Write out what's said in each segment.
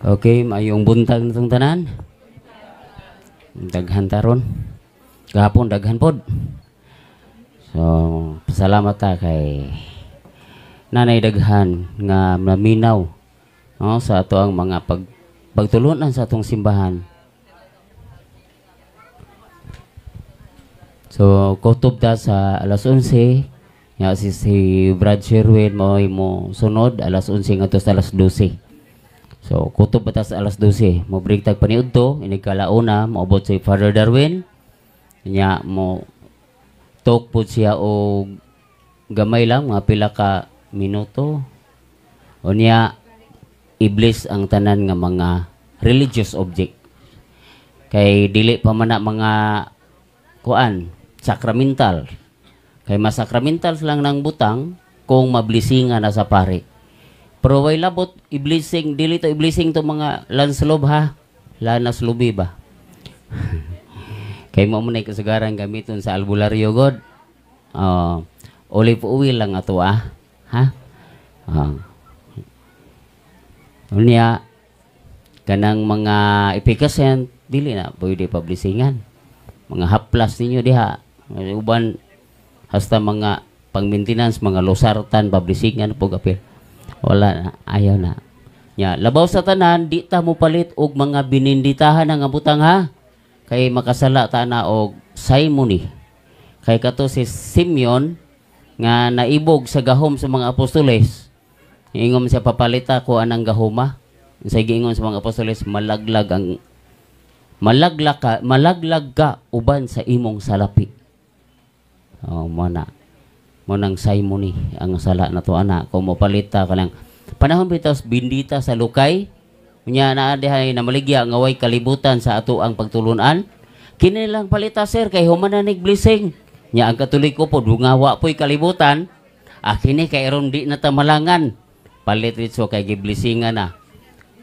Okay, maayong buntag natong tanan. Daghan taron. Gahapon daghan pod. So, pasalamat ta kay nanay daghan nga maminaw, no, sa ato ang mga pagtulunan sa atong simbahan. So, kutob ta sa alas 11, ya si Brad Sherwin mo mo sunod alas 11 ngadto sa alas 12. So, kutob pa ta sa alas 12. Mo break tag paniudto, inig kalauna, moabot si Father Darwin. Nya mo talk po siya og gamay lang, mga pila ka minuto. Unya, i-bless ang tanan nga mga religious object. Kay dili pa man na mga kuan, sakramental. Kay masakramental lang ng butang kung mablisingan na sa pare. Pero way labot i-blessing, dili to i-blessing to mga lanslob ha. Lanas lubi ba? Kay mo man kasagaran gamiton sa albularyo god. Olive oil lang ato ah. Ha? Unya kanang mga efficacent dili na pwede pa blessingan. Mga haplas ninyo diha. Uban hasta mga pang-maintenance, mga losartan, pablisingan po apil. Wala na, ayaw na. Nya, labaw sa tanan, di ta mo palit og mga bininditahan nga butang ha. Kay makasala ta na og simony. Kay kato si Simeon nga naibog sa gahom sa mga apostoles. Ingon siya, papalita ko anang gahoma. Sa giingon sa mga apostoles, malaglag ang malaglag ka, malaglag ka uban sa imong salapi. Oh, mo na. Mo nang simony ang sala na to ana kung mopalita ka lang. Panahon bitaw bindita sa lukay, unya naa dihay namaligya nga way kalibutan sa ato ang pagtulunan. Kini lang palita sir kay human na nig blessing. Nya ang Katoliko po dungawa po'y kalibutan. Ah, kini kay aron di na ta malangan. Palit ritso kay giblessingan na.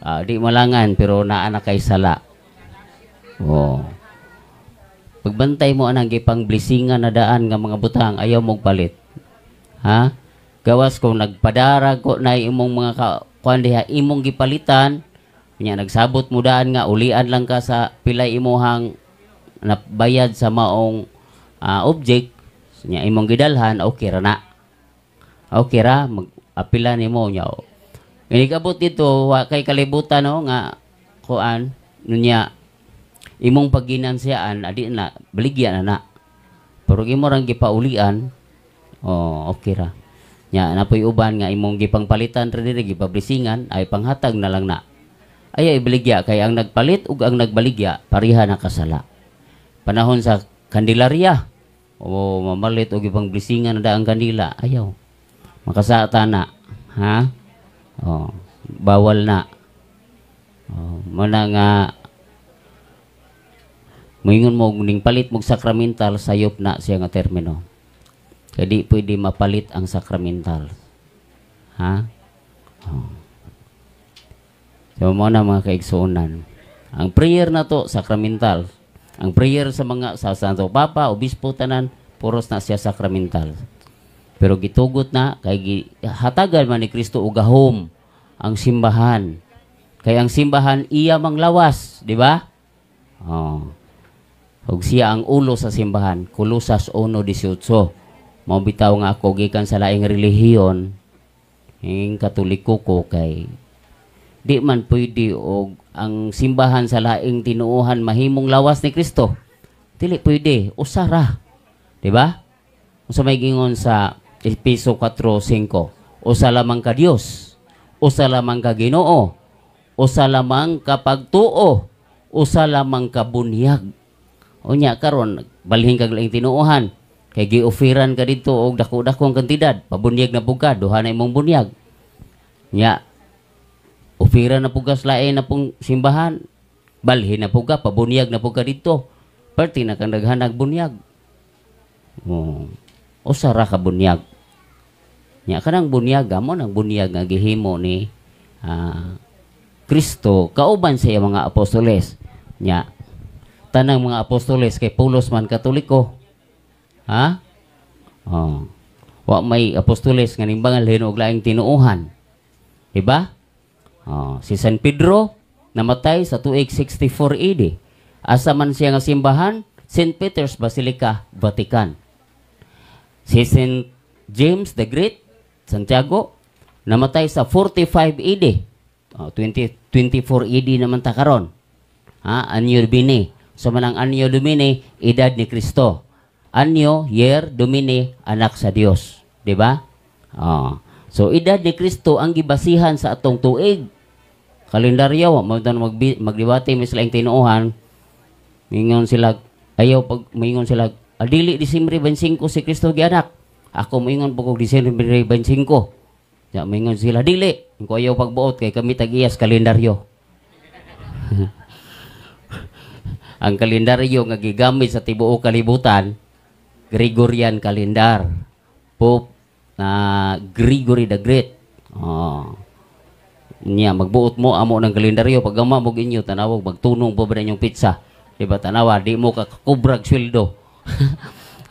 Ah, di malangan pero naa na kay sala. Oh. Pagbantay mo anang gipang blessingan na daan nga mga butang, ayaw mong palit. Ha? Gawas kung nagpadarag ko na imong mga kuan diha imong gipalitan, nya nagsabot mo daan nga ulian lang ka sa pilay imuhang nabayad sa maong object, nya imong gidalhan, okay ra na. Okay ra mag-apila nimo nya. Inikabot dito wa kay kalibutan no nga kuan nunya imong paginansiyaan adi na baligya na na. Pero imo rang gipaulian, oh, okay ra. Nya napoy uban nga imong gipangpalitan ra diri gipablisingan ay panghatag na lang na. Ay ibaligya kay ang nagpalit ug ang nagbaligya pareha na kasala. Panahon sa Candelaria o mamalit og ipangblisingan na daang kandila, ayaw. Makasata na, ha? Oh, bawal na. Oh, muna nga moingon mo ning palit mog sakramental sayop na siya nga termino. Kay di pwede mapalit ang sakramental. Ha? Oh. So mo na mga kaigsuonan. Ang prayer na to sakramental. Ang prayer sa mga sa Santo Papa, Obispo tanan, puros na siya sakramental. Pero gitugot na kay hatagan man ni Kristo og gahom ang simbahan. Kay ang simbahan iya manglawas, di ba? Oh. Ug siya ang ulo sa simbahan, Kolosas 1:18. Mao bitaw nga ako gikan sa laing relihiyon, ing Katoliko ko kay di man pwede og ang simbahan sa laing tinuohan mahimong lawas ni Kristo. Dili pwede, usa ra. Di ba? Unsa may gingon sa Efeso 4:5, usa lamang ka Dios, usa lamang ka Ginoo, usa lamang ka pagtuo, usa lamang ka bunyag. Unya karon balhin kag laing tinuohan kay gioferan ka didto og dako-dako ang kantidad, pabunyag na pug ka, duha na imong bunyag. Nya ofera na pug ka sa lain na pong simbahan, balhin na pug ka, pabunyag na pug ka didto. Perti na kang daghanag bunyag. Oh, usa ra ka bunyag. Nya kanang bunyag mo nang bunyag nga gihimo ni Kristo kauban sa iyang mga apostoles. Nya tanang mga apostoles kay pulos man Katoliko. Ha? Oh. Wa may apostoles nga nimbangal hinuog laing tinuohan. Diba? Oh, si San Pedro Namatay sa tuig 64 AD. Asa man siya nga simbahan? St. Peter's Basilica, Vatican. Si St. James the Great, Santiago, namatay sa 45 AD. Oh, 20, 24 AD naman ta karon. Ha, Anno Domini. So man ang Anno Domini, edad ni Kristo. Anno, year, Domini, anak sa Dios. Di ba? Oh. So edad ni Kristo ang gibasihan sa atong tuig. Kalendaryo, mo magdebate mi sila tinuohan. Mingon sila, ayaw pag mingon sila, "Adili Disyembre 25 si Kristo gianak." Ako moingon po kog Disyembre 25. Ya mingon sila, "Dili." Ko ayaw pagbuot kay kami tag-iyas kalendaryo. Ang kalendaryo nga gigamit sa tibuok kalibutan, Gregorian calendar. Pope na Gregory the Great. Oh. Nya magbuot mo amo ng kalendaryo pag gama mo inyo tanawag magtunong po ba inyong pizza. Di ba tanawa di mo kakakubrag sweldo.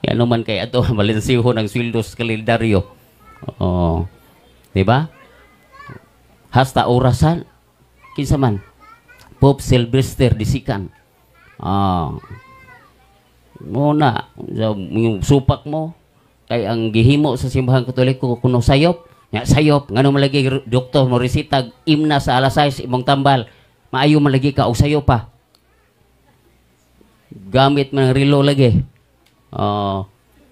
Yan man kay ato malinsiho ng sweldo sa kalendaryo. Oh. Di ba? Hasta orasan kinsa man Pope Sylvester II. Ah. Muna, yung supak mo kay ang gihimo sa simbahan Katoliko kuno sayop. Nya sayop ngano man lagi doktor mo resita imna sa alas 6 imong tambal. Maayo man lagi ka og sayop pa. Gamit man ang relo lagi. Oh,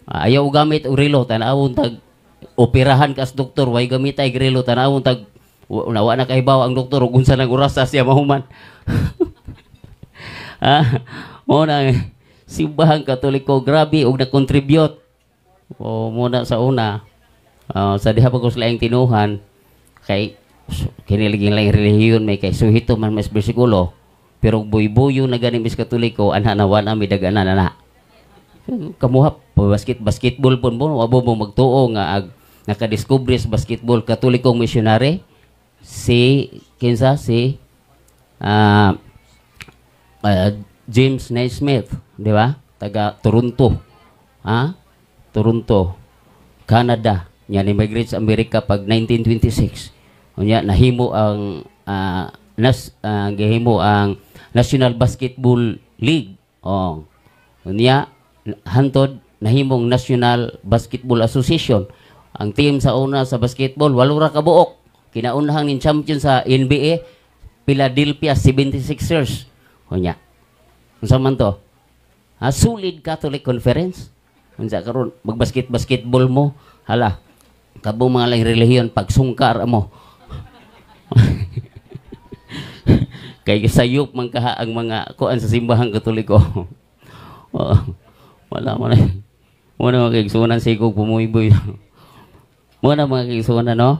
ayaw gamit og relo, tan-awon tag operahan ka sa doktor way gamitay relo, tan-awon tag wa na kahibaw ang doktor ug unsa nang orasa siya mahuman. Ah, mo na simbahan Katoliko grabe og na-contribute. O mo na sa una sa diha pa ko sila yung tinuhan kay kini lagi lang relihiyon may kay suhito man mas bersikulo pero buy-buyo na gani mis Katoliko ana na wala mi daganan ana kamuha basketball pun mo wabo mo magtuo nga ag nakadiskubre sa basketball Katolikong missionary si kinsa si James Naismith, di ba? Taga Toronto. Ha? Toronto, Canada. Nya ni-migrate sa Amerika pag 1926. Unya nahimo ang nas gihimo ang National Basketball League. Oh. Unya hantod nahimong National Basketball Association. Ang team sa una sa basketball walo ra ka buok. Kinaunahang ning champion sa NBA, Philadelphia 76ers. Unya. Unsa man to? Ha, solid Catholic Conference. Unsa karon magbasket basketball mo, hala. Kabong mga lang relihiyon pagsungkar mo. Kay sayop man kaha ang mga kuan sa simbahang Katoliko. Oh, wala mo na. Muna mga kaigsunan sigog pumuyboy. Muna mga kaigsunan, no?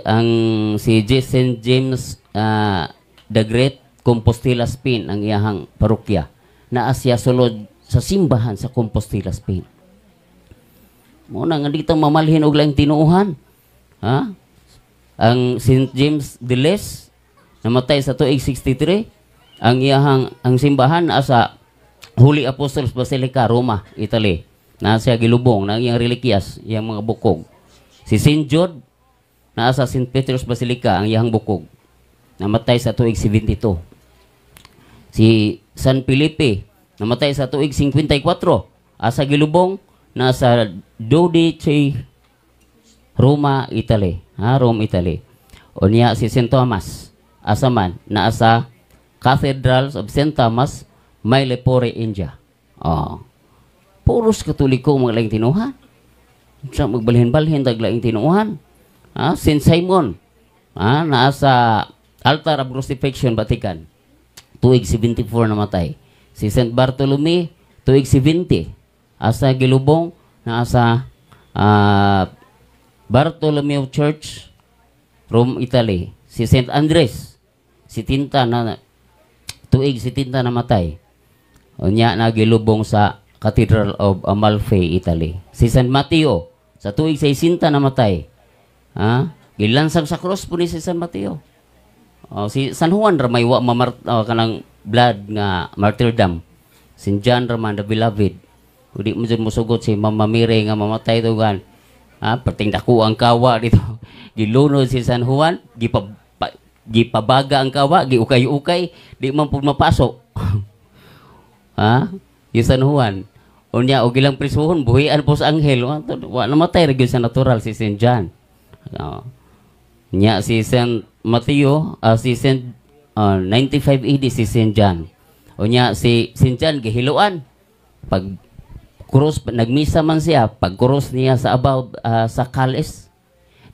Ang si St. James the Great, Compostela, Spain ang iyahang parokya. Naa siya sulod sa simbahan sa Compostela, Spain. Muna nga dito mamalhin og laing tinuohan. Ha? Ang St. James the Less namatay sa tuig 63. Ang iyahang ang simbahan naa sa Holy Apostles Basilica, Roma, Italy. Naa siya gilubong na iyang relikyas, iyang mga bukog. Si St. Jude naa sa St. Peter's Basilica ang iyang bukog. Namatay sa tuig 72. Si San Felipe namatay sa tuig 54. Asa gilubong nasa Dodice, Roma, Italy. Ha, Rome, Italy. Unya si St. Thomas asa man naa sa Cathedrals of St. Thomas, Mylapore, India. Oh. Puros Katoliko mga laing tinuhan. Sa magbalhin-balhin tag laing tinuhan. Ha, St. Simon. Ha, naa sa Altar of Crucifixion, Vatican. Tuig 74 namatay. Si St. Bartolome, tuig 70. Asa gilubong naa sa Bartolomeo Church, Rome, Italy. Si St. Andres, 70 na tuig 70 namatay. Unya na gilubong sa Cathedral of Amalfi, Italy. Si San Mateo, sa tuig 60 namatay. Ha? Gilansang sa cross po ni si San Mateo. Oh, si San Juan ra may wa kanang blood nga martyrdom. Si John ra man the beloved. Udi mo jud mosugot si Mama Mary nga mamatay tugan. Ha, perting dako ang kawa dito. Gilunod si San Juan, gipa pa, Gipabaga ang kawa, giukay-ukay, di man pud mapasok. Ha? Yung San Juan. Unya og ilang prisuhon, buhian po sa anghel, wa wa namatay ra gyud sa natural si Saint John. Nya si Saint Mateo, si Saint 95 AD si Saint John. Unya si Saint John gihiluan. Pag cross, nagmisa man siya, pag cross niya sa above sa kalis,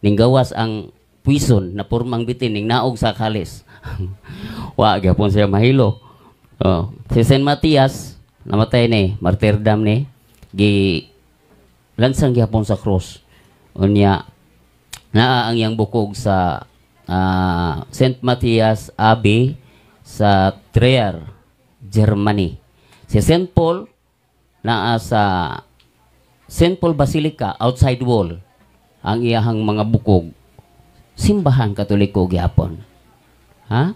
ninggawas ang poison na pormang bitin ning naog sa kalis. Wa gyapon siya mahilo. Oh, si Saint Matias namatay ni, martyrdom ni, gi lansang gyapon sa cross. Unya naa ang iyang bukog sa Saint Matthias Abbey sa Trier, Germany. Si Saint Paul naa sa Saint Paul Basilica outside wall ang iyahang mga bukog. Simbahan Katoliko gyapon. Ha?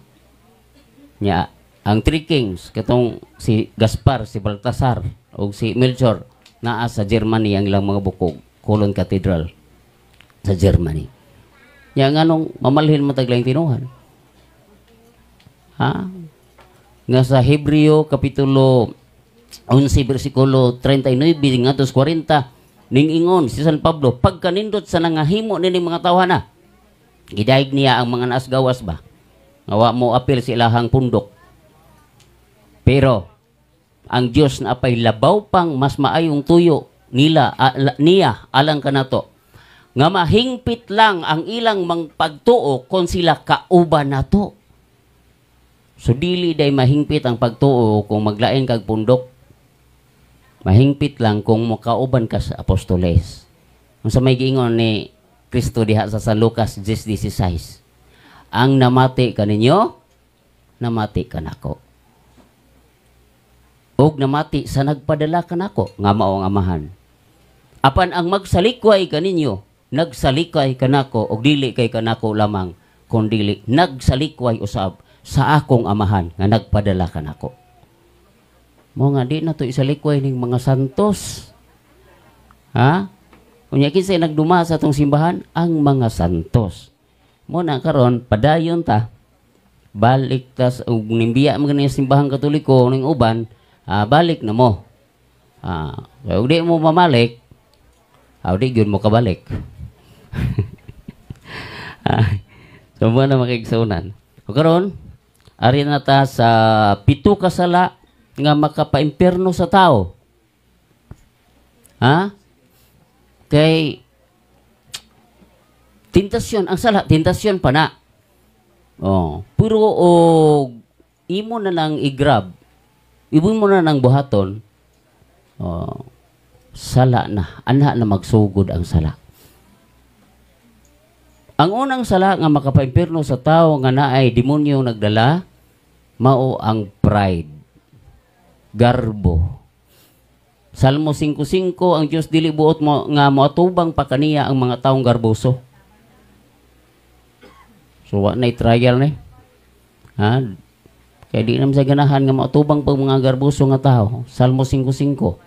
Nya ang Three Kings, katong si Gaspar, si Baltasar ug si Melchor, naa sa Germany ang ilang mga bukog, Cologne Cathedral sa Germany. Nya nganong mamalhin man tag laing tinuhan? Ha? Nga sa Hebreo kapitulo 11 bersikulo 39 ngadto 40, ning ingon si San Pablo, pagkanindot sa nangahimo nining mga tawhana. Gidayeg niya ang mga naas gawas ba? Nga wa mo apil sa ilahang pundok. Pero ang Dios na apay labaw pang mas maayong tuyo nila niya alang kanato nga mahingpit lang ang ilang mang pagtuo kung sila kauban nato. So dili day mahingpit ang pagtuo kung maglain kag pundok. Mahingpit lang kung mokauban ka sa apostoles. Unsa may giingon ni Kristo diha sa San Lucas 10:16? "Ang namati kaninyo, namati kanako. Og namati sa nagpadala kanako nga mao ang Amahan. Apan ang magsalikway kaninyo, nagsalikway kanako, og dili kay kanako lamang, kundili nagsalikway usab sa akong Amahan nga nagpadala kanako." Mo nga di na to isalikway ning mga santos. Ha? Unya kinsay nagduma sa atong simbahan? Ang mga santos. Mo na karon padayon ta. Balik tas ug nimbiya man gani simbahan Katoliko ning uban, balik na mo. Kaya di mo mamalik, di gyud mo kabalik. So mo na makigsunan. O karon, ari na ta sa pito ka sala nga makapaimpierno sa tao. Ha? Kay tentasyon, ang sala, tentasyon pa na. Oh, pero og imo na lang i-grab, imo mo na nang buhaton, oh, sala na, ana na magsugod ang sala. Ang unang sala nga makapaimpierno sa tao nga naay demonyo nagdala, mao ang pride. Garbo. Salmo 5:5, ang Dios dili buot mo nga moatubang pa kaniya ang mga taong garboso. So wa nay trial ni. Ha? Kaya di naman sa ganahan nga moatubang pa mga garboso nga tao. Salmo 5:5.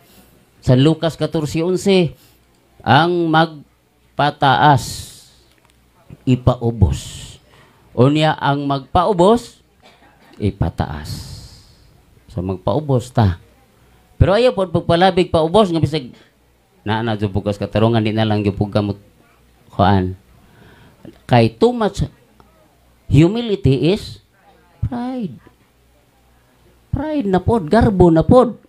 Sa Lucas 14:11, ang magpataas ipaubos. Unya ang magpaubos ipataas. So magpaubos ta. Pero ayaw po pagpalabig paubos nga bisag naa na jud bugas katarungan, di na lang gyud pug kamot kuan. Kay too much humility is pride. Pride na pod, garbo na pod.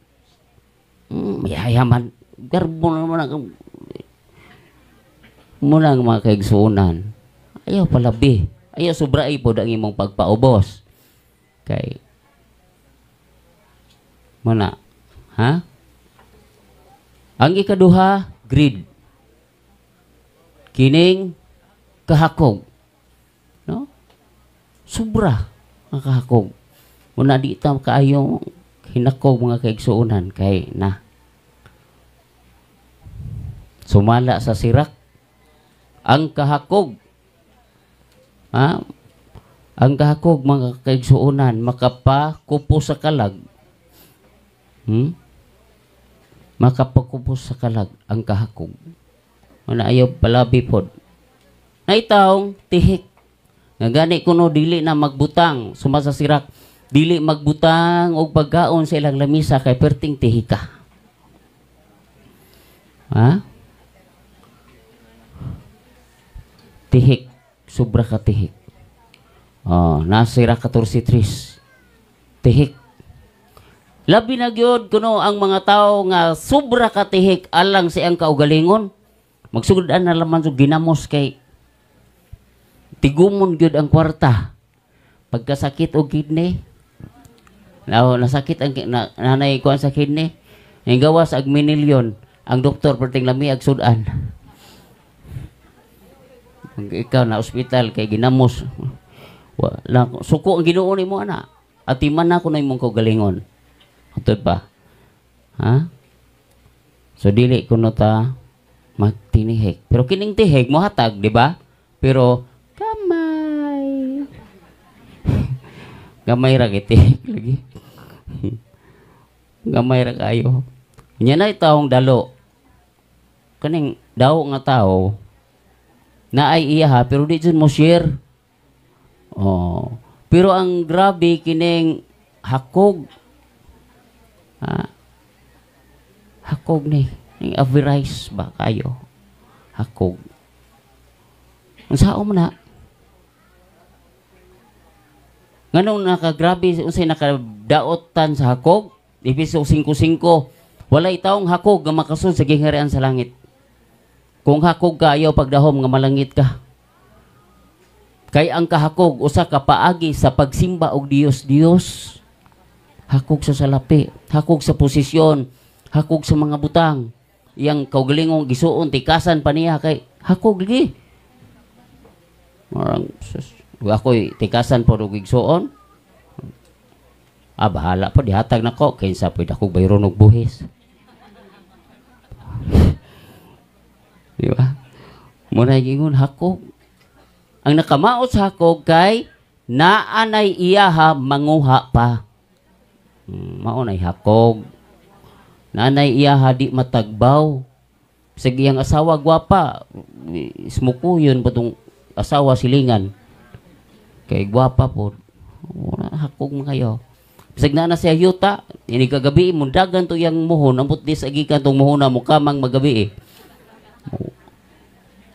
Yayaman, garbo na naman ang muna ang mga kaigsuonan. Ayaw palabi. Ayaw sobra pod ang imong pagpaubos. Kay muna, ha? Ang ikaduha, greed. Kining kahakog. No? Sobra ang kahakog. Muna di ta kaayo hinakog, mga kaigsuonan, kay na sumala sa Sirak ang kahakog. Ha? Ang kahakog, mga kaigsuonan, makapakupo sa kalag. Makapagkupos sa kalag ang kahakog. Wala, ayaw palabi pod. Naitawong tihik. Nga gani kuno dili na magbutang, suma sa Sirak, dili magbutang og pagkaon sa ilang lamisa kay perting tihika. Ha? Tihik, sobra ka tihik. Oh, nasa Sirak 14:3. Tihik. Labi na gyud kuno ang mga tao nga sobra ka tihik alang sa iyang kaugalingon. Magsugod na laman sa ginamos kay tigumon gyud ang kwarta. Pagkasakit og kidney, nasakit ang nanay kuan sa kidney, ang gawas ag minilyon, ang doktor perting lami ag sudan. Pag ikaw na ospital kay ginamos, wala, suko ang Ginoo nimo ana. Atiman na kuno imong kaugalingon. Atod ba? Ha? So dili kuno ta magtinihik. Pero kining tihik mohatag, di ba? Pero kamay. Gamay ra kay tihik lagi. Gamay ra kayo. Nya na taong dalo. Kaning daw nga tao na ay iya ha, pero di jud mo share. Oh. Pero ang grabe kining hakog. Ha? Hakog ni. Ning averize ba kayo? Hakog. Unsaon man na? Nganong nakagrabe, unsay nakadaotan sa hakog? Efeso 5:5. Walay taong hakog nga makasud sa gingharian sa langit. Kung hakog ka, ayaw pagdahom nga malangit ka. Kay ang kahakog usa ka paagi sa pagsimba og Dios Dios. Hakog sa salapi, hakog sa posisyon, hakog sa mga butang. Iyang kaugalingong gisuon tikasan pa niya kay hakog lagi. Marang sus, ako'y tikasan po og igsuon. Ah, bahala po dihatag nako kinsa pwede ako bayron og buhis. Di ba? Muna gingon hakog. Ang nakamaot sa hakog kay naanay iyaha manguha pa. Mao nay hakog. Naanay iyaha di matagbaw. Sige iyang asawa gwapa, smukuyon pa tong asawa silingan. Kay gwapa po. Wala hakog man kayo. Bisag na na siya yuta, ini kagabi mundagan to iyang muhon, ambot di sa gikan tong muhon na mukamang magabi eh.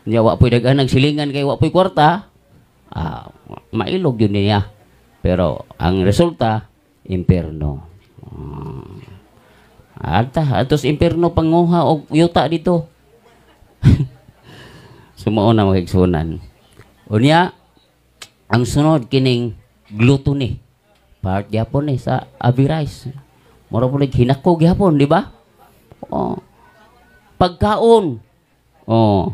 Nya wa po'y daghan silingan kay wa po'y kwarta, mailog yun niya. Pero ang resulta, impierno. Alta, atos impierno panguha og yuta dito. Sumuo na mga igsunan. Unya, ang sunod kining gluttony. Part gyapon ni sa avarice. Mura po hinako gyapon, di ba? Oh. Pagkaon. Oh.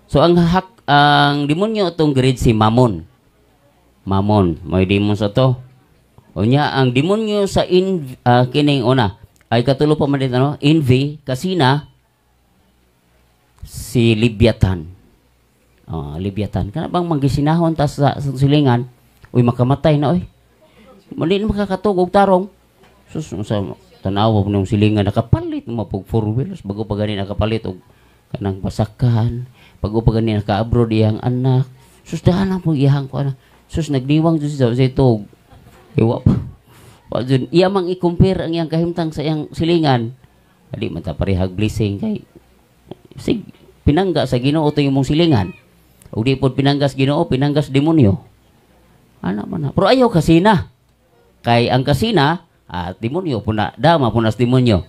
So ang ang demonyo atong grade si Mamon. Mamon, may demon sa to. Unya ang demonyo sa kining una ay katulo pa man dito, no? Envy, kasina, si Leviathan. Oh, Leviathan. Kana bang manggisinahon ta sa silingan, uy makamatay na oy. Mali na makakatug og tarong. Sus, unsa tanaw mo nung silingan nakapalit mo pug four wheels bago pa gani nakapalit og kanang basakan, bago pa gani naka-abroad iyang anak. Sus, dahan po iyang ko anak. Sus, nagdiwang jud sa tug. Iwa pa. Wa jud iya mang i-compare ang iyang kahimtang sa iyang silingan. Dili man ta parehag blessing kay sig pinangga sa Ginoo to imong silingan. Ug di pod pinanggas Ginoo, pinanggas demonyo. Ana man na. Pero ayaw kasina. Kay ang kasina at demonyo puna dama punas demonyo.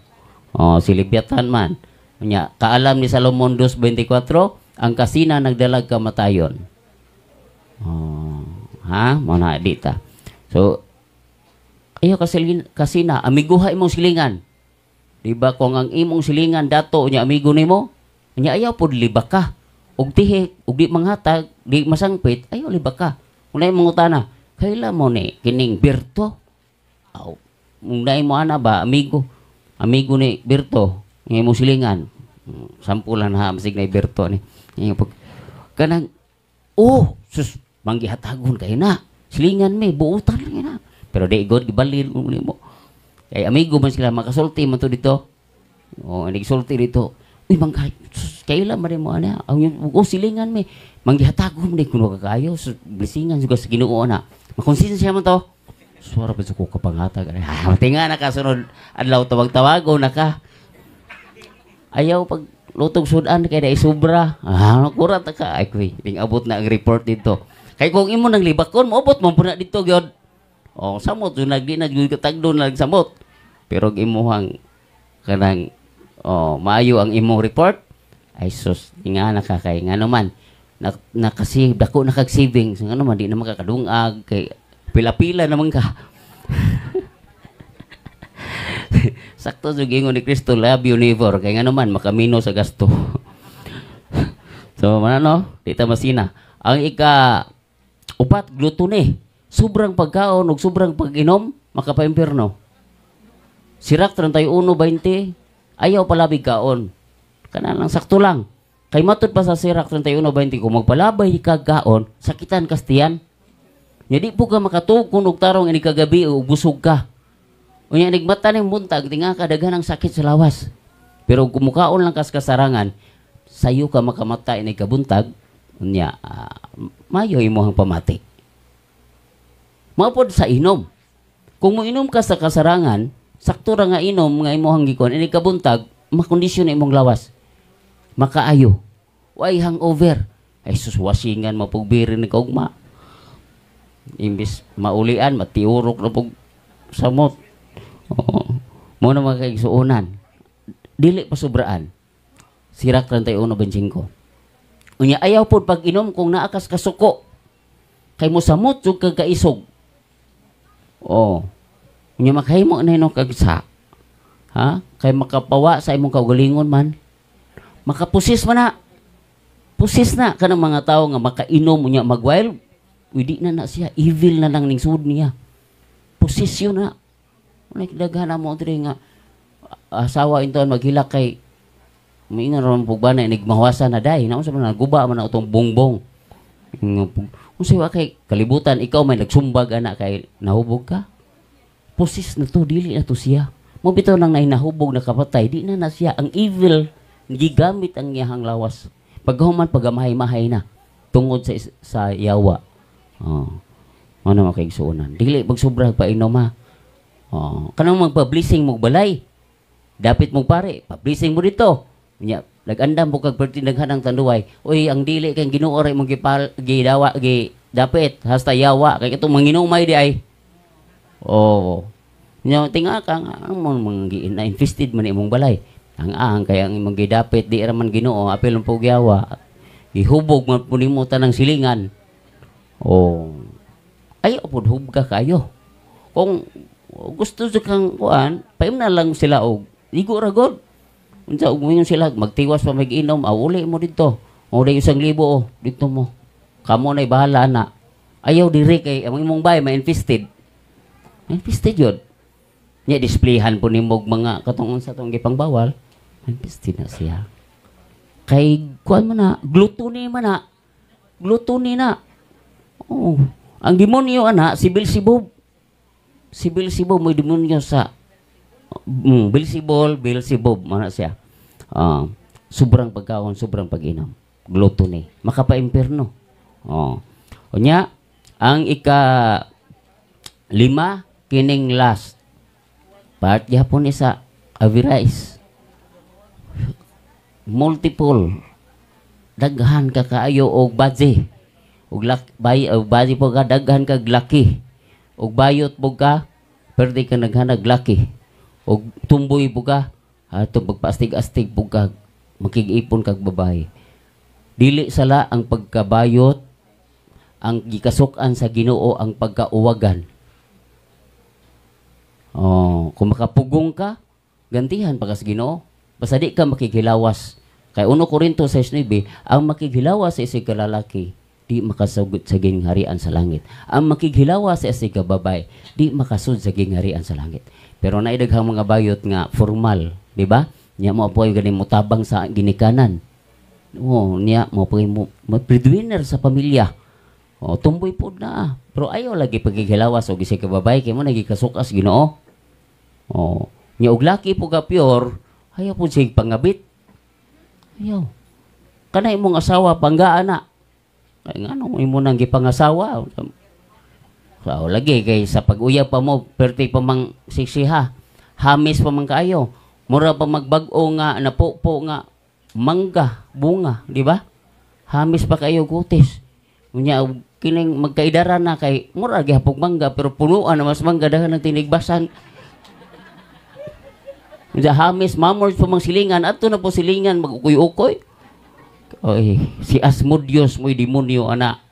Oh, si Leviathan man. Unya, kaalam ni Salomon 2:24, ang kasina nagdalag kamatayon. Oh, ha, mo na dita. So ayaw kasina, amiguha imong silingan. Di ba kung ang imong silingan dato nya amigo nimo, nya ayaw pod libak ka. Og tihik, og di manghatag, di masangpit, ayaw libak ka. Unay mangutana, kaila mo ni kining Berto? Aw, unay mo ana ba amigo? Amigo ni Berto, nga imong silingan. Sampulan ha, masig na Berto ni. Kanang, oh, sus, manggihatagon kayo na. Silingan mi, buutan lang na. Pero di god gibalin mo nimo. Kay amigo man sila makasulti man to dito. Oh, nagsulti dito. Uy, mangga, kaila man mo ana. Ang oh, silingan mi. Manggihatagon mo kuno kaayo, so, blessingan juga sa Ginoo na. Makonsensya man to. Suara pa ko kapangatag. Ah, tinga na ka sunod adlaw, tawag-tawago na ka. Ayaw pag lutog sudan kay dai sobra. Ah, kurat ka. Ay kuy, ning abot na ang report dito. Kay kung imo nang libakon, moabot mo pud na dito gyud. Oh, samot jud nagdi na jud katagdo na samot. Pero ang imuhang kanang, oh, maayo ang imong report, ay sus, nga na ka kay ngano man na, na kasi dako na kag savings, ngano man di na makakadungag kay pila-pila naman ka. Sakto jud ingon ni Kristo, "Love your neighbor," kay ngano man makamino sa gasto. So manano, di ta masina. Ang ika upat, gluttony. Sobrang pagkaon ug sobrang pag-inom makapaimpierno. Sirak 31:20, ayaw palabig kaon. Kana lang, sakto lang. Kay matud pa sa Sirak 31:20, kung magpalabay ka kaon, sakitan kas tiyan. Nya di po ka makatug kung og tarong ini kagabi o busog ka. Unya nigmata ning buntag, tinga ka daghan ang sakit sa lawas. Pero kung mukaon lang kas kasarangan, sayo ka makamata ini kabuntag, unya mayo imong pamati. Mao pod sa inom. Kung moinom ka sa kasarangan, sakto ra nga inom nga imong gikon, ini kabuntag, makondisyon na imong lawas. Makaayo. Way hangover. Ay sus, wasingan mapugbiri ni kaugma. Imbis maulian, matiurok na pug samot. Oo. Mo na mga kaigsuonan. Dili pa sobraan. Sirak 31:25. Unya ayaw pod pag-inom kung naa kas kasuko. Kay mo samot jud kag kaisog. Oh. Unya makahimo na ino kag sa. Ha? Kay makapawa sa imong kaugalingon man. Makapusis man na. Pusis na kanang mga tawo nga makainom unya magwild. Uy, di na na siya, evil na lang ning sud niya. Posisyon na. Like daghan na mo diri nga asawa inton maghilak kay moingon ron pugbana inig mahuwasan na day. Naunsa man naguba man na utong bongbong. Unsa wa kay kalibutan, ikaw may nagsumbag ana kay nahubog ka. Possess na to, dili na to siya. Mo bitaw nang nahubog na kapatay, di na na siya. Ang evil gigamit ang iyahang lawas. Paghuman pagamahay-mahay na tungod sa yawa. Oh. Ano makaigsuonan? Dili pagsobra painom ha. Oh, kanang magpa-blessing mo balay. Dapit mo pare, pa-blessing mo dito. Nya, nag-andam mo kag perti daghan ang tanduay. Uy, ang dili kay Ginoo ra imong gipal gidawa gi dapit hasta yawa kay katong manginumay di ay. Oh. Nya tinga ka nga ang mo mga na infested man imong balay. Ang kay ang imong gidapit di ra man Ginoo, apil mo yawa. Gihubog man po nimo tanang silingan. Oh. Ayaw pud hubga kayo. Kung gusto sa kang kuan, paim na lang sila og igo ra god. Unsa og moingon sila magtiwas pa mag-inom, aw uli mo dito. O dai 1,000 oh, dito mo. Kamo na'y bahala na. Ayaw diri kay ang imong bay ma-infested. Infested yun. Nya displayhan po nimo og mga katong unsa tong gipangbawal. Infested na siya. Kay kuan man na, gluttony man na. Gluttony na. Oh, ang demonyo ana si Beelzebub. Si Beelzebub may demonyo sa Beelzebul, Beelzebub mana siya. Ah, sobrang pagkaon, sobrang pag-inom. Gluttony. Makapa-impierno. Oh. Unya, ang ika lima, kining last part gyapon ni sa avarice. Multiple. Daghan ka kaayo og badge. Og lak bay og badge po ka, daghan kag laki. Og bayot po ka, pwede ka naghanag laki. Og tumboy po ka, ato pagpaastig-astig po ka, makig-ipon kag babae. Dili sala ang pagkabayot, ang gikasuk-an sa Ginoo ang pagkauwagan. Oh, kung makapugong ka, gantihan pa ka sa Ginoo. Basta di ka makighilawas. Kay 1 Korinto 6:9, ang makighilawas sa isig ka lalaki, di makasugod sa gingharian sa langit. Ang makighilawas sa isig ka babae, di makasud sa gingharian sa langit. Pero naidaghang mga bayot nga formal, di ba? Nya mo apoy gani mo tabang sa ginikanan. Oh, niya mo apoy mo breadwinner sa pamilya. Oh, tumboy pod na. Pero ayaw lagi pagighilawas og isig ka babae kay mo nagikasukas Ginoo. Oh, nya og laki po ka pure, ayaw po siya pangabit. Ayaw. Kana imong asawa, panggaan na. Kay ngano imo nang gipangasawa? So, lagi kay sa pag-uyab pa mo, perti pa mang siksiha. Hamis pa man kaayo. Mura pa magbag-o nga napupo nga mangga, bunga, di ba? Hamis pa kayo gutis. Unya kining magkaidara na kay mura gihapog mangga, pero punuan na mas mangga, daghan ng tinigbasan. Unya hamis mamor pa mang silingan, adto na po silingan magukoy-ukoy. Oy, si Asmodeus mo'y demonyo ana.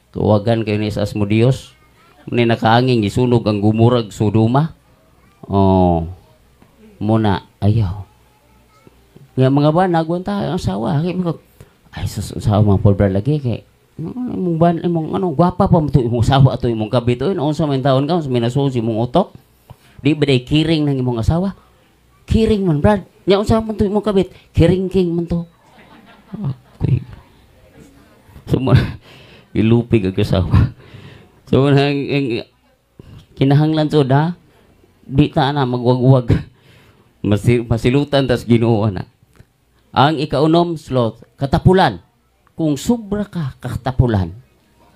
Tuwagan kayo ni sa Asmodeus. Ni nakaanging gisunog ang Gomorrah ug Sodoma. Oh. Muna ayaw. Nga mga ba nagwanta ang asawa kay mga ay sus, asawa mga pobre lagi kay imong ban imong ano, gwapa pa mo to imong asawa ato imong kabit oy, unsa man taon ka sa minasuod imong utok, di ba day kiring ng imong asawa, kiring man, Brad, nya unsa man to imong kabit, kiring king man to. Okay. So mo ilupig ang asawa. So ang kinahanglan so da di ta na magwagwag. Masilutan tas Ginoo na. Ang ikaunom, sloth, katapulan. Kung sobra ka katapulan,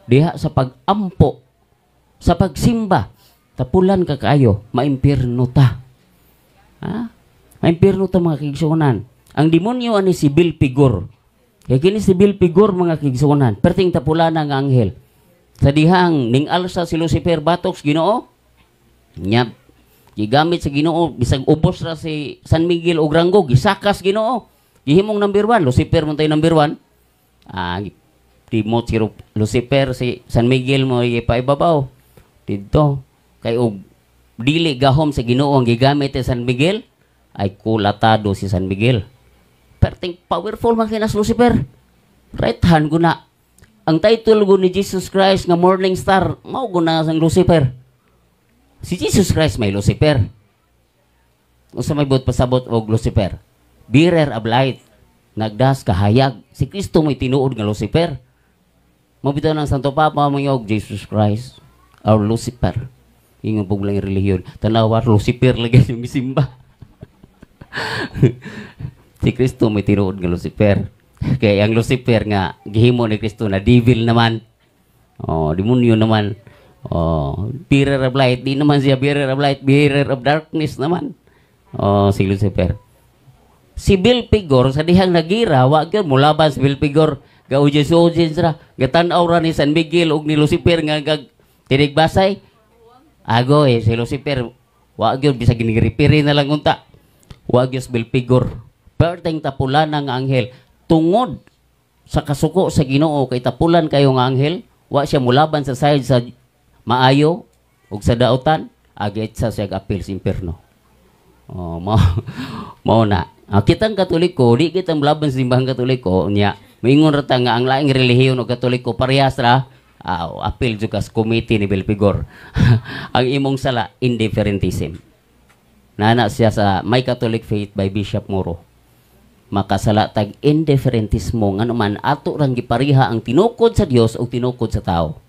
diha sa pag-ampo, sa pagsimba, tapulan ka kaayo, maimpirno ta. Ha? Maimpirno ta, mga kaigsuonan. Ang demonyo ani si Belphegor. Kay kini si Belphegor, mga kaigsuonan, perting tapulan nga anghel. Sa dihang ning alsa si Lucifer batok sa Ginoo, nya gigamit sa Ginoo bisag ubos ra si San Miguel og ranggo, gisakas Ginoo. Gihimong number 1, Lucifer man tayo number 1. Ah, timot si Lucifer, si San Miguel mo ipaibabaw. Didto kay og dili gahom sa Ginoo ang gigamit ni San Miguel, ay kulatado si San Miguel. Perting powerful man kay nas Lucifer. Right hand ko na. Ang title ko ni Jesus Christ nga Morning Star, mao ko na sang Lucifer. Si Jesus Christ may Lucifer. Unsa may buot pasabot og Lucifer? Bearer of light. Nagdas kahayag. Si Kristo may tinuod nga Lucifer. Mao bitaw ng Santo Papa mo Jesus Christ our Lucifer. Ingon pug lang relihiyon. Tanawa, Lucifer lagi yung gisimba. Si Kristo may tinuod nga Lucifer. Kaya ang Lucifer nga gihimo ni Kristo na devil naman. Oh, demonyo naman. Oh, bearer of light, di naman siya bearer of light, bearer of darkness naman. Oh, si Lucifer. Si Belphegor sa dihang nagira, wa gyud mulaban si Belphegor. Gaujis-ujis ra. Gatan-aw ra ni San Miguel ug ni Lucifer nga gag tinigbasay. Ago eh, si Lucifer wa gyud, bisag giniripiri na lang unta. Wa gyud si Belphegor. Perteng tapulan nga anghel tungod sa kasuko sa Ginoo kay tapulan kayo nga anghel, wa siya mulaban sa side sa maayo ug sa daotan, agit sa siya apil sa impierno. Oh, mao mao na. Ah, kitang Katoliko, di kita mulaban sa simbahang Katoliko nya. Moingon ra ta nga ang laing relihiyon og Katoliko parehas ra. Ah, apil jud ka sa committee ni Belphegor. Ang imong sala, indifferentism. Nana siya sa My Catholic Faith by Bishop Moro. Makasala tag indifferentismo ngano man ato rang gipariha ang tinukod sa Dios ug tinukod sa tao.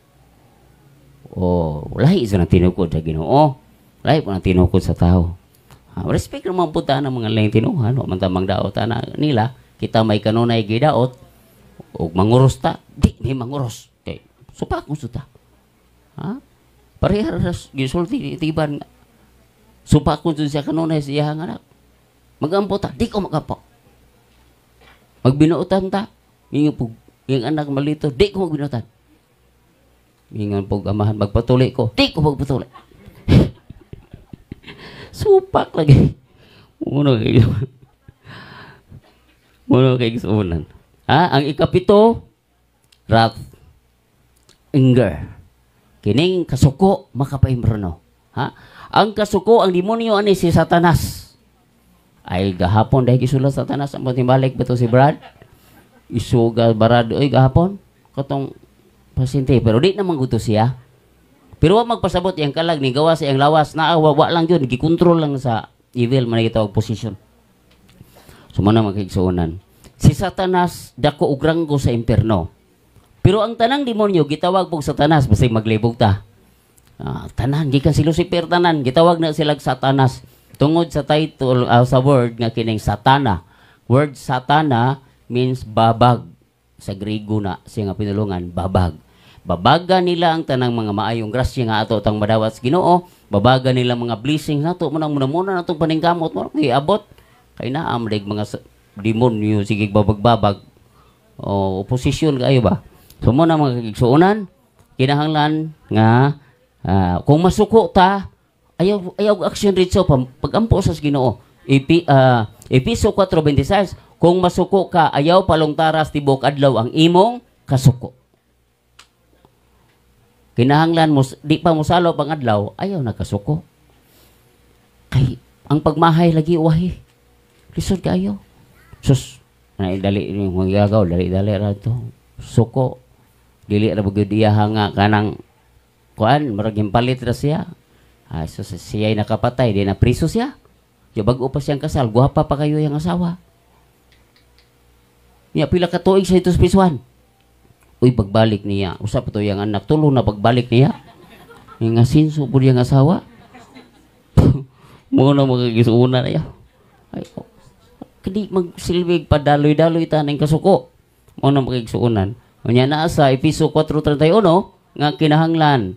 Oh, lahi sa tinukod sa Ginoo. Lahi po ang tinukod sa tao. Ah, respect naman po ta ng mga laing tinuhan, wa man ta mangdaot ana nila, kita may kanunay gidaot ug manguros ta, di may manguros. Kay supa kung suta. Ha? Pareha ra gisulti tiban supa kung siya kanunay sa iyang anak. Magampo ta, di ko magampo. Magbinuotan ta, ingon po yung anak malito, di ko magbinuotan. Ingon po amahan, magpatuli ko, di ko magpatuli. Supak lagi. Muna kay gisunan. Ha? Ang ikapito, wrath, anger. Kining kasuko makapaimbrono. Ha? Ang kasuko, ang demonyo ani si Satanas. Ay gahapon dahil gisulat Satanas ang timbalik ba to si Brad? Isuga barado ay gahapon katong pasyente, pero di naman gusto siya. Pero wa magpasabot yang kalag ni gawa sa iyang lawas na wa, wa lang yun, gikontrol lang sa evil man gitawag position. So mo na makigsuonan. Si Satanas dako og ranggo sa impierno. Pero ang tanang demonyo gitawag pog Satanas basig maglibog ta. Ah, tanan gikan si Lucifer, tanan gitawag na sila Satanas tungod sa title, sa word nga kining Satana. Word satana means babag. Sa Griego na siya nga pinulungan, babag. Babaga nila ang tanang mga maayong grasya nga ato tang madawat sa Ginoo, babaga nila mga blessings nato mo nang muna natong paningkamot mo giabot kay naa man mga demonyo, sige babag-babag o oposisyon kayo ba. So mo na, mga kaigsuonan, kinahanglan nga kung masuko ta, ayaw ayaw action ritso pagampo sa Ginoo. Episo 4:26, kung masuko ka, ayaw palungtaras tibok adlaw ang imong kasuko. Kinahanglan mo di pa mosalop ang adlaw, ayaw na kasuko. Kay ang pagmahay lagi uwahi. Lisod kayo. Sus, na dali yung magyagaw, dali dali ra to. Suko. Dili ra gyud iya nga kanang kuan, murag palit ra siya. Ah, so siya ay nakapatay, di na priso siya. Ya bag-o pa siyang kasal, guwapa pa kayo yung asawa. Niya pila ka tuig sa ito sa prisuhan. Uy, pagbalik niya, usa pa to yang anak, tulo na pagbalik niya. Yung asinso po yung asawa. Mo na mga gisuuna na ya. Ay, oh. Kadi magsilbig padaloy-daloy ta ning kasuko. Mo na mga igsuunan. Unya naa sa Episo 4:31 nga kinahanglan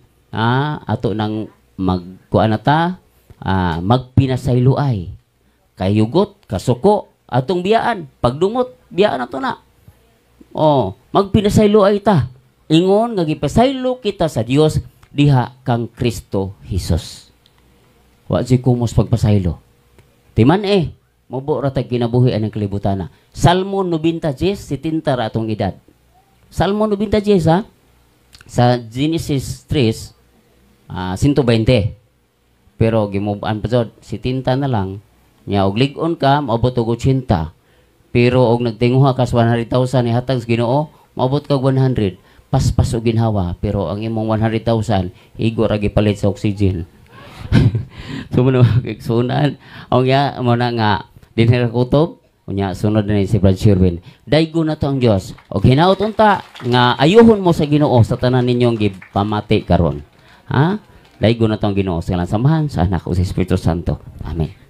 ato nang magkuan na ta, magpinasayloay. Kayugot, kasuko, atong biyaan, pagdumot, biyaan ato na. Oh, magpinasayloay ta. Ingon nga gipasaylo kita sa Dios diha kang Kristo Jesus. Wa si kumos pagpasaylo. Timan eh, mubo ra tag kinabuhi anang kalibutan. Salmo 90, 70 ra atong edad. Salmo 90 ha. Sa Genesis 3, 120. Pero gimuban pa jud, 70 na lang. Nya og lig-on ka, moabot og 80. Pero og nagtinguha ka sa 100,000 ihatag sa Ginoo, moabot ka og 100. Paspas og ginhawa, pero ang imong 100,000 igo ra gipalit sa oxygen. So mo na igsuonan. Ang ya mo na nga dinhi ra kutob, unya sunod na ni si Brad Sherwin. Daygo na to ang Dios. Og hinaot unta nga ayuhon mo sa Ginoo sa tanan ninyong gipamati karon. Ha? Daygo na to ang Ginoo sa ngalan sa Amahan, sa Anak ug sa Espiritu Santo. Amen.